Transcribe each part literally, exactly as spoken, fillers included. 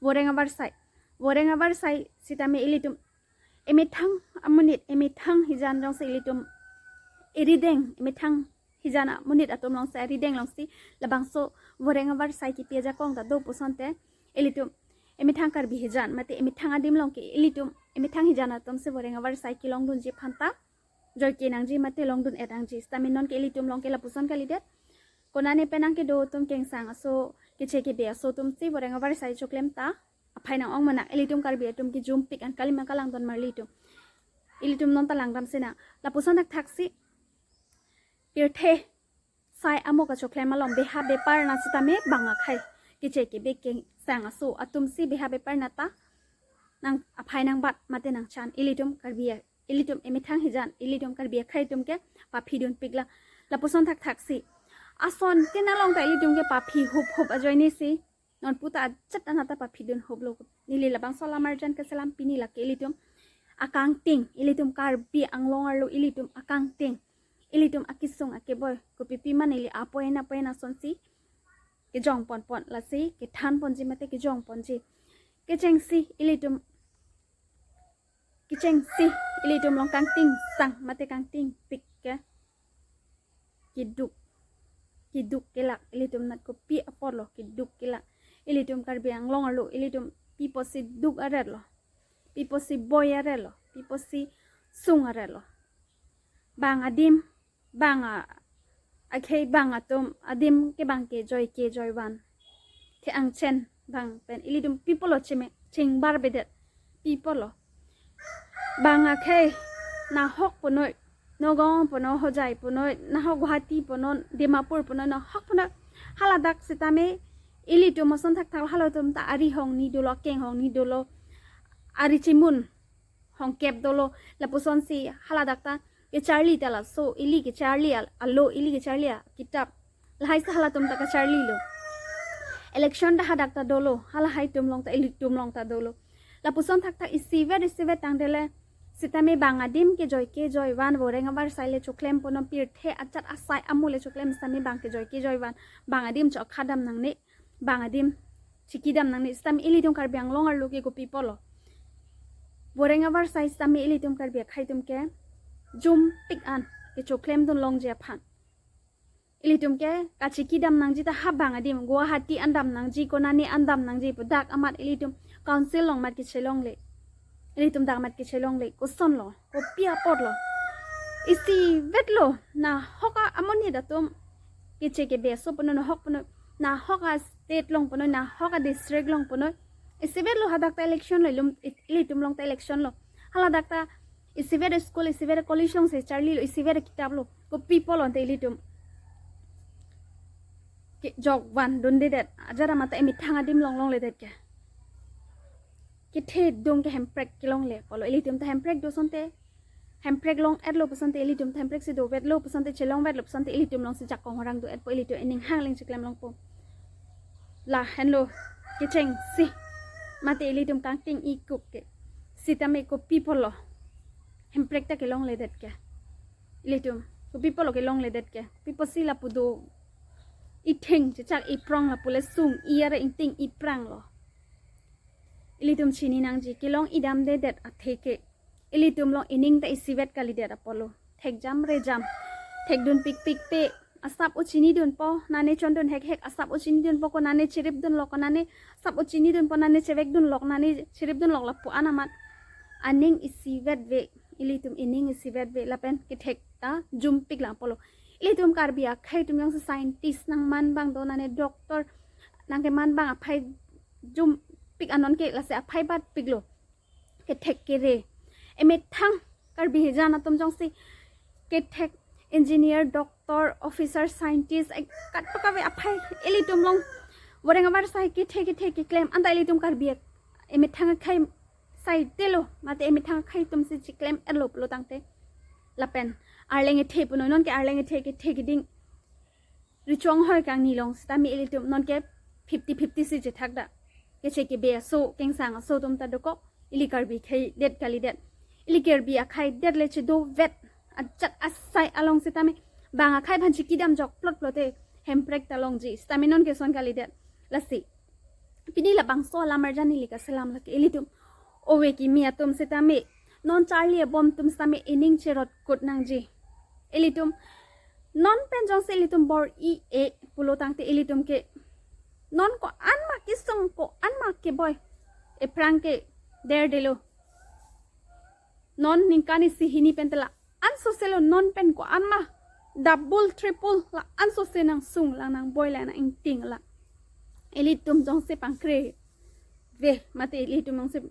Voreng avarsai. Voreng avarsai sitame ilitum emethang amonit, emethang hijan jongsi ilitum erideng, emethang hijan amonit atum alongsi arideng alongsi labangso voreng avarsai kipi ajakong ta do pusonte ilitum emethang Karbi hijan mate emethang adim along ke ilitum emethang hijan atumsi voreng avarsai kelongdunji aphan ta joike nangji mate longdun-et nangji. Sitame non ke ilitum along ke lapuson kalidet. Konane penang kedo atum, kengsang aso, keche kebe aso atumsi voreng avarsai choklem ta aphai nang-ong ma nang, ilitum Karbi atum ke jumpik an kalima kalangdon marli atum. Ilitum non ta langdam sinang. Lapuson thakthaksi pirthe sai amo kachoklem along beha bepar na sitame bang akhei, keche kebe, kengsang aso atumsi beha bepar na ta nang aphai nangbat mate nangchan. Ilitum Karbi a, ilitum emethang hijan, ilitum Karbi akhei atum ke paphidunpiklang. Lapuson thakthaksi. Ason tin along ta ilitum ke paphi huphup ajoinesi non puta ajat anat ta paphidunhuplo. Neli labangso alamarjan keselam pini lake ilitum akangting, ilitum Karbi Anglong arlo ilitum akangting, ilitum akesung akeboi, kopipi ma neli apoin apoin asonsi kejong ponpon, lasi kethan ponji mate kejong ponji. Kechengsi ilitum, kechengsi ilitum along kangtingsang mate kangtingpik ke keduk, keduk kelak. Ilitum nat kopi apotlo, keduk kelak. Ilitum Karbi Anglong arlo ilitum pi apotsi duk aretlo, pi apotsi boi aretlo, pi apotsi sung aretlo. Bang adim, bang a, akhei, bang atum adim ke bang ke joike joivan, the-angchen bang pen ilitum pi apotlo cheme, chingbarbedet, pi apotlo. Bang akhei nahok punoi, Nagaon punoi, Hojai punoi, nahok Guwahati punoi, Dimapur punoi, nahok punoi, haladak sitame ilitum ason thakthak halatum ta ari hongni dolo, akeng hongni dolo, ari chimun hongkep dolo. Lapusonsi haladak ta kecharli ta laso, ili kecharli al-, alo, ili kecharli akitap, lahai si halatum ta kacharlilo. Election ta hadak ta dolo, halahai atum along ta, ilitum along ta dolo. Lapuson thakthak isivet isivet tangdele sitame bang adim ke joike joivan, voreng avarsai le choklem ponnon, pirthe ajat asai amo le choklem sitame bang ke joike joivan, bang adim cho khadam nangne, bang adim chikidam nangne. Sitame ilitum Karbi Anglong arlo ke kopi apotlo? Voreng avarsai sitame ilitum Karbi akhei atum ke jumpik an kechoklemdun longji aphan. Ilitum ke kachikidam nangji ta ha bang adim, Guwahati an dam nangji, konane an dam nangji pu dak amat ilitum council along mat kechelongle. Ilitum dak mat kechelongle. Kosonlo? Kopi apotlo? Isivetlo, nahok amonit atum keche kebe aso punoi, nahok punoi, nahok a state along punoi, nahok a district along punoi. Isivetlo, hadak ta election lo, ilum, ilitum along ta election lo. Haladak ta isivet school, isivet college alongsi charlilo, isivet kitaplo. Kopi apotlo ante ilitum kejok vandundedet? Ajat amat ta emethang adim along longledet ke. Kethedung ke hemprek kelongle apotlo. Ilitum ta hemprek do asonte, hemprek long-etlo pusonte, ilitum ta hemprek si dovetlo pusonte, chelongvetlo pusonte, ilitum alongsi jakong horang do-etpo, ilitum ening hang leng chiklem longpo. Lahenlo kechengsi mate ilitum kangting ikuk ke. Sitame kopi apotlo hemprek ta kelongledet ke? Ilitum kopi apotlo kelongledet ke? Kopi apotsi lapu do itheng chechak iprong, lapu le sung i are ingting ipranglo. Ilitum chini nangji, kelong idamdedet athe ke ilitum along ening ta isivet kalidet apotlo. Thekjam rejam, thekdun pikpikpe, asap o chinidunpo, nane chondun hekhek, asap o chinidunpo, konane chiripdunlo, konane asap o chinidunpo, nane chevekdunlok, nane chiripdunlok, lapu an amat aning isivetve, ilitum ening isivetve, lapen kethek ta jumpiklang apotlo. Ilitum Karbi akhei atum jongsi scientist nangman abang do, nane doctor nangkeman abang aphai jumpik, anon ke lasi aphai batpiklo. Kethek kere. Emethang Karbi hijan atum jongsi kethek engineer, doctor, officer, scientist, ek katpakave aphai ilitum along voreng avarsai kethe kethe keklem anta ilitum Karbi ak-, emethang akhei saitelo mate emethang akhei atumsi chiklem-etlo pulo tangte. Lapen arleng ethe punoi, non ke arleng ethe kethe keding richong hoi kangni along sitame ilitum non ke fifty fifty si chethak da. Keche kebe aso, kengsang aso atum ta dokok, ili Karbi akhei det kalidet. Ili Karbi akhei det le chedovet ajat asai along sitame bang akhei aphan chikidam jok plot plote hemprek ta longji. Sitame non ke son kalidet. Lasi Pini labangso alam arjan neli kaselam lake ilitum ove kimi atum setame, non charli abom atum setame ining cherot kut nangji. Ilitum non pen jongsi ilitum bor-i-e pulo tangte ilitum ke non ko-an ma kesung, ko-an ma keboi, ephrang ke derdelo. Non ningkan isi hini pen te la-an sose lo, non pen ko-an ma double triple la-an sose nangsung lang, nangboi lang, nang-ingting lang. Ilitum jongsi pangkreve mate ilitum jongsi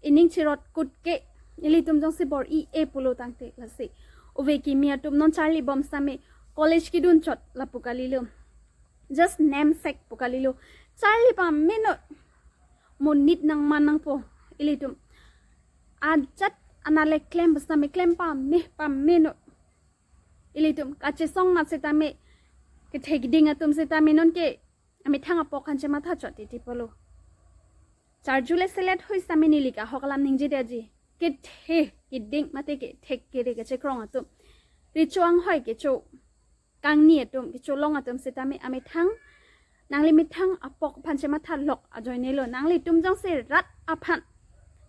ining cherot kut ke, ilitum jongsi bor-i-e pulo tangte lasi ove kimi atum non charli bom setame college kedun chot lapu kalilo. Just namesake pu kalilo. Charli pame non, monit nangman nangpo. Ilitum ajat anale klem setame klem pame pame non. Ilitum kachesong mat setame, kethe keding atum setame non ke amethang apok aphan chematha chot titi pulo. Charjule selet hui setame neli ke ahok alam ningje detji. Kethe keding mate kethek kere kachekrong atum, recho anghoi kecho kangni atum, kecholong atum setame amethang, nangli methang apok aphan chematha lok ajoinelo. Nanglitum jongsi rat aphan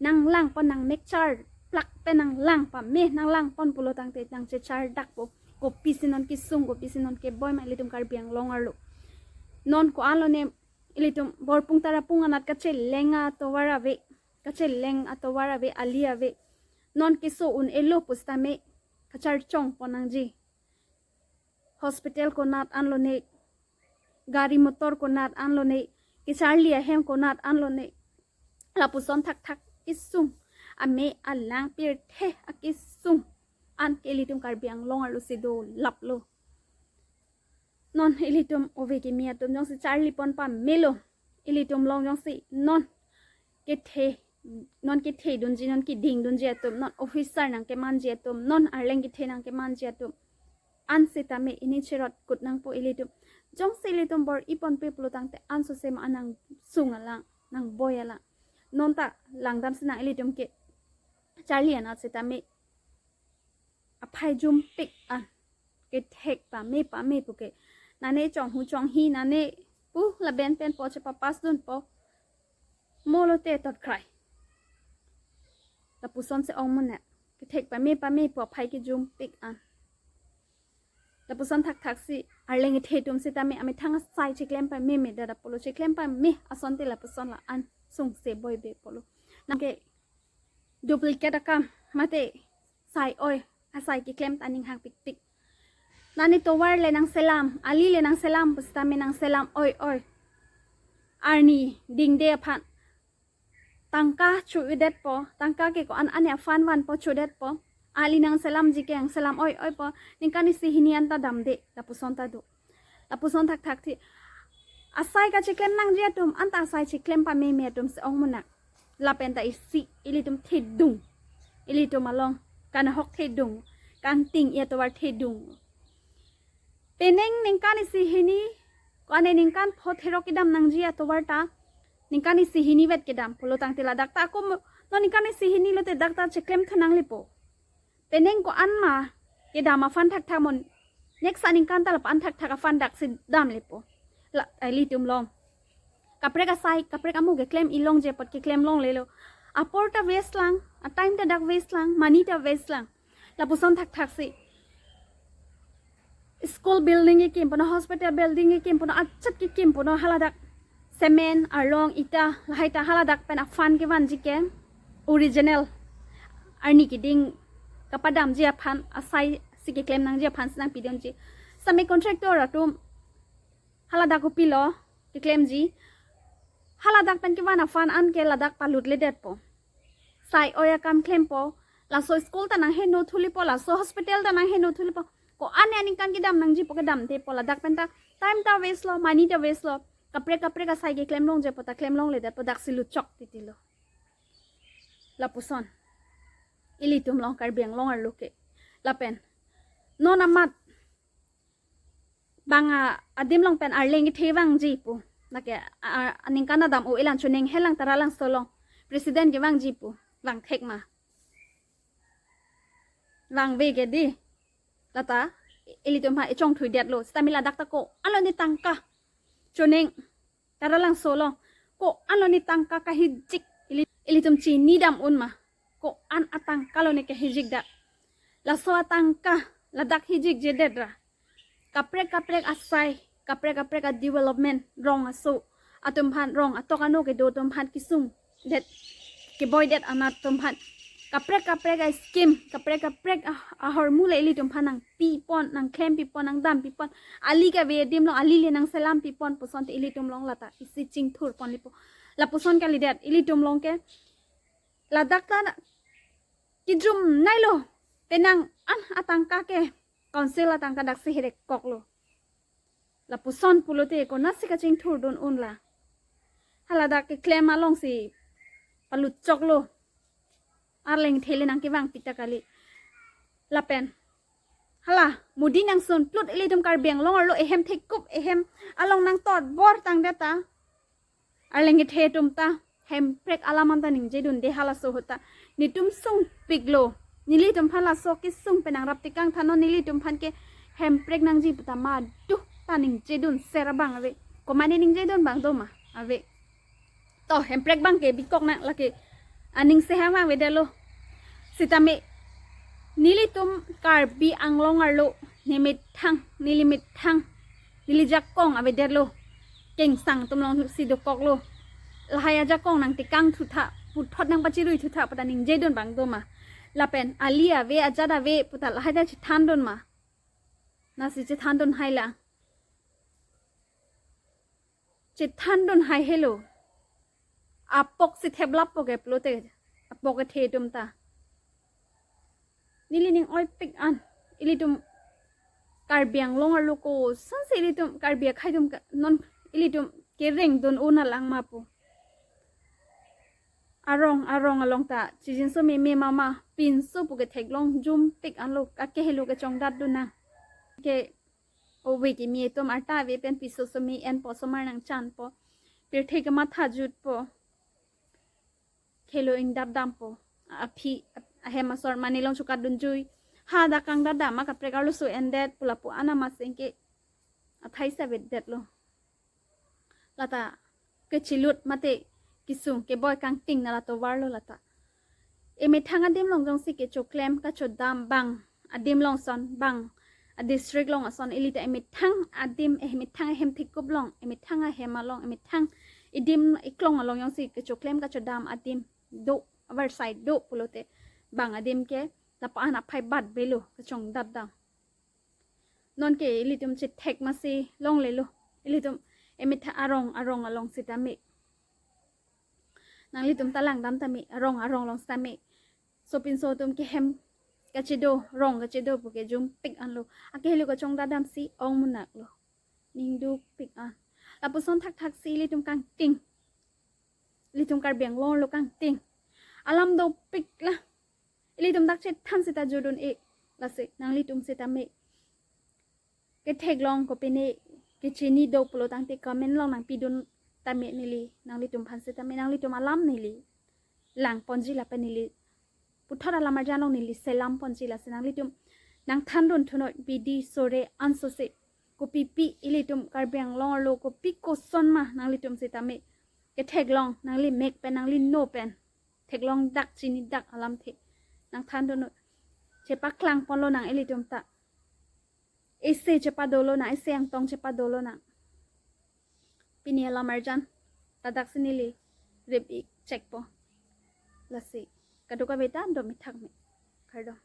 nanglang pon, nangmek charplak pen nanglang pame, nanglang pon pulo tangte nangchechardakpo. Kopisi non kesung, kopisi non keboi ma ilitum Karbi Anglong arlo. Non ko-an lone, ilitum Borpung Tarapung anat kacheleng atovar ave, kacheleng atovar ave, ali ave. Non keso un-elo pu setame kacharchong pon nangji. Hospital konat an lone, gari motor konat an lone, kecharli ahem konat an lone, lapuson thakthak kesung, ame alang pirthe akesung an ke ilitum Karbi Anglong arlo si dolaplo. Non ilitum ove kimi atum jongsi charli pon pamelo, ilitum along jongsi non kethe, non kethe dunji, non keding dunji atum, non officer nangkemanji atum, non arleng kethe nangkemanji atum an setame ining cherot kut nangpo ilitum. Jongsi ilitum bor-i ponpe pulo tangte an sose ma nangsung alang, nangboi alang. Non ta langdam si nang ilitum ke charli anat setame aphai jumpik an, kethek pame pame puke. Nane chonghu chonghi, nane pu laben pen po chepapass dunpo, mo lote tot krai. Lapuson si ong munek. Kethek pame pame pu aphai kejumpik an. Lapuson thakthak si arleng kethe atum setame amethang asai cheklem pameme, dada pulo cheklem pame asonte lapuson la-an sungse boibe pulo. Nangke duplicate akam mate sai oi asai keklem ta ninghang pikpik. Nane tovar le nangselam, ali le nangselam pu setame nangselam oi oi. Arni dingde aphan tangka cho-edetpo, tangka ke ko-an ane aphan vanpo chodetpo. Ali nangselamji ke nangselam oi oipo, ningkan isi hini anta damde, lapuson ta do. Lapuson thakthak si asai kacheklem nangji atum anta asai cheklem pameme atum si ong munek. Lapen ta isi ilitum thedung, ilitum along kanahok thedung, kangting-i atovar thedung. Penang ningkan isi hini, ko-an ningkan pho therok kedam nangji atovar ta ningkan isi hini vet kedam pulo tangte ladak ta ako mo, non ningkan isi hini lote dak ta cheklem thu nanglipo. Penang ko-an ma kedam aphan thakthak mo, next aningkan ta lapu-an thakthak aphan dak si damlepo. La, eh, ilitum along kaprek asai, kaprek amu keklem-i longji apot keklem longlelo. Apor ta waste lang, atime ta dak waste lang, money ta waste lang. Lapuson thakthak si school building kekim puno, hospital building kekim puno, ajat kekim puno, haladak cement, arlong, ita, lahai ta haladak pen aphan kevanji ke original arni keding kapadamji aphan, asai si keklem nangji aphan si nangpidunji. Sami contractor atum haladak kopilo keklemji, haladak pen kevan aphan an ke ladak palutledetpo. Sai oi akam klempo, laso school ta nangheno thulipo, laso hospital ta nangheno thulipo. Ko-an aningkan kedam nangji pu kedamdepo, ladak pen ta time ta waste lo, money ta waste lo. Kaprek kaprek asai keklem longji pu ta klem longledetpo, dak si lutchok titi lo. Lapuson ilitum along, Karbi Anglong arlo ke. Lapen non amat bang a, adim along pen arleng kethe vangji pu, lake a, a, aningkan adam o-e lang, chuning helang, Taralangso along president kevangji pu vangthek ma? Vangve ke di. Lata ilitum ha echong thuidetlo. Setame ladak ta ko-an lone tangka, chuning, Taralangso along Ko-an lo ne tangka kahijik, ili, ilitum chinidam un ma. Ko-an atangka lo ne kahijik dak. Laso atangka, ladak hijikjedet ra, kaprek kaprek asai, kaprek kaprek a development, rong aso atum aphan, rong atok ano kedo atum aphan kesung det, keboi det anat atum aphan, kaprek kaprek a scheme, kaprek kaprek a, ahormu le ilitum aphan nangpipon, nangklempipon, nangdampipon. Ali kave adim along, ali le nangselam pipon pu asonte ilitum along lata isi chingthurpon lipo. Lapuson kalidet, ilitum along ke ladak ta na, kijum nai lo, penang an atangka ke, council atangka daksi herekok lo. Lapuson pulote konatsi kachingthurdun un la. Hala dak keklem alongsi paluchok lo. Arleng thele nangkevangpik ta kali. Lapen hala Modi nangsun plut ilitum Karbi Anglong arlo ehem thekup, ehem along nangtotbor tangdet ta, arleng kethe atum ta Hemprek alam anta ningjedunde halaso ahut ta. Netum sungpiklo. Nelitum aphan laso kesung pen nangrap tekang tha non, nelitum aphan ke Hemprek nangji pu ta madu ta ningjedun ser abang ave. Komane ningjedun abang do ma ave. To Hemprek abang ke bikok nang lake aning sehang abang avedetlo. Sitame nelitum Karbi Anglong arlo nemethang, neli methang, neli jakong avedetlo. Kengsang atum alongsi dokoklo. Lahai ajakong nangtekang thutha, puthot nangpachirui thutha pu ta ningjedun abang do ma? Lapen ali ave, ajat ave pu ta lahai ta chethandun ma? Nasi chethandun hai la. Chethandun hai helo. Apok si theplappo ke pulote, apok kethe atum ta. Neli ning oipik an. Ilitum Karbi Anglong arlo kosonsi ilitum Karbi akhai atum ka, non ilitum kerengdun un alang ma pu. Arong arong along ta chijinso meme mama, pinso pu ketheklong jumpik anlo, akehelo kechongdatdun nang. Ke ove kimi atum arta ave pen piso so me enpo, somar nangchanpo, pirthe kemathajutpo, khelo ingdapdampo, aphi ahem asor mane along chokatdunjui. Hadak kangdadam akaprek arloso endet pu lapu an amat sengke athai savedetlo. Lata kechilut mate kesung keboi kangting na la tovarlo lata. Emethang adim along jongsi kechoklem kachodam bang adim along ason, bang a district along ason, ili ta emethang adim, eh, emethang ahem thekup along, emethang ahem along, emethang edim eklong along jongsi kechoklem kachodam adim do, avarsai do pulote bang adim ke lapu an aphai bat avelo, kechongdatdam. Nonke ilitum chethek masi longlelo. Ilitum emethang arong arong along sitame, nanglitum ta langdam tame, arong arong along sitame sopinso atum ke hem kachedo, rong kachedo pu ke jumpik anlo. Akehelo kechongdatdamsi ong munak lo. Ning dukpik an. Lapuson thakthak si ilitum kangting. Ilitum Karbi Anglong arlo kangting. Alam dopik la. Ilitum dak chethan seta jodun-e. Lasi nanglitum sitame ketheklong kopine kechini do pulo tangte comment along nangpidun tame, neli nanglitum aphan sitame, nanglitum alam neli langponji lapen neli puthot alam arjan along neli selamponji, lasi nanglitum nangthandun thunoi bidi sore ansose. Kopipi ilitum Karbi Anglong arlo kopi koson ma nanglitum sitame ketheklong, nangli mek pen, nangli no pen theklong dak, chini dak alamthe nangthandun. Chepaklangponlonang ilitum ta. Ese chepadolonang, ese angtong chepadolonang. Pini alam arjan tadaksi neli rip-ik chekpo. Lasi kadokave ta do methak me. Kardom.